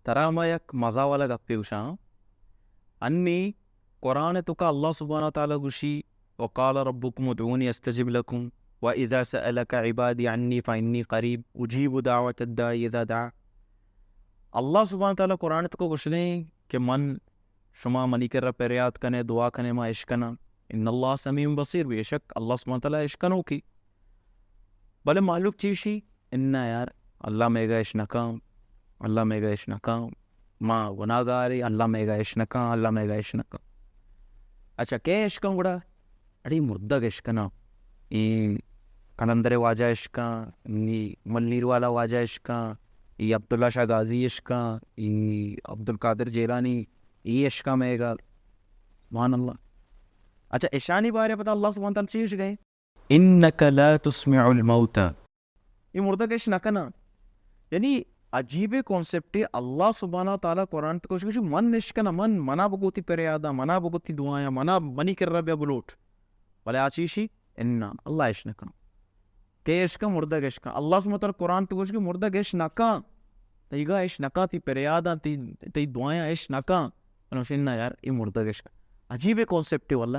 ترا ما یک مزہ والا گپے گوشاں۔ انی قرآن توکا اللہ سبحانہ و تعالی گوشی، وقال ربکم ادعونی استجب لکم، و اذا سألک عبادی عنی فانی قریب اجیب دعوت الداع اذا دعا۔ اللہ سبحانہ و تعالی قرآن توکا گوشگیں کہ من، شما منی کرا پریات کنے، دعا کنے، ما اشکناں۔ ان اللہ سمیع بصیر، بے شک اللہ سبحانہ و تعالی اشکنوکی۔ بلے مہلوک چیشی، انا یار، اللہ میگا اش نکاں، اللہ میگا اش نکاں، ما گناہگارے، اللہ میگا اش نکاں، اللہ میگا اش نکاں۔ اچھا، کئے اشکاں گڑا؟ اڑے مردگ اشکناں، ای قلندر واجہ اشکاں، ای ملیر والا واجہ اشکاں، ای عبداللہ شاہ غازی اشکاں، ای عبدالقادر جیلانی، ای اشکاں میگا۔ سبحان اللہ۔ اچھا، اشانی بارے پدا اللہ سبحانہ تعالی چی گوشگئے؟ انک لا تسمع الموتى۔ اے مردگ اش نہ کناں۔ یعنی عجیبیں کانسیپٹے، اللہ سبحانہ و تعالی قرآن توکا گوشی، من اش کناں، من، منا بگو تئی پریاداں، منا بگو تئی دعایاں، منا، منی کرا بیا بلوٹ۔ بلے آ چیشی؟ انا، اللہ اش نہ کناں۔ کئے اش کن؟ مردگ اش کن۔ اللہ سبحانہ و تعالی قرآن توکا گوشی کہ مردگ اش نہ کن۔ تئیگا اش نہ کن، تئی پریاداں، تئی، تئی دعایاں اش نہ کن۔ بلے گوشی، انا یار، اے مردگ اش کن۔ عجیبیں کانسیپٹے واللہ۔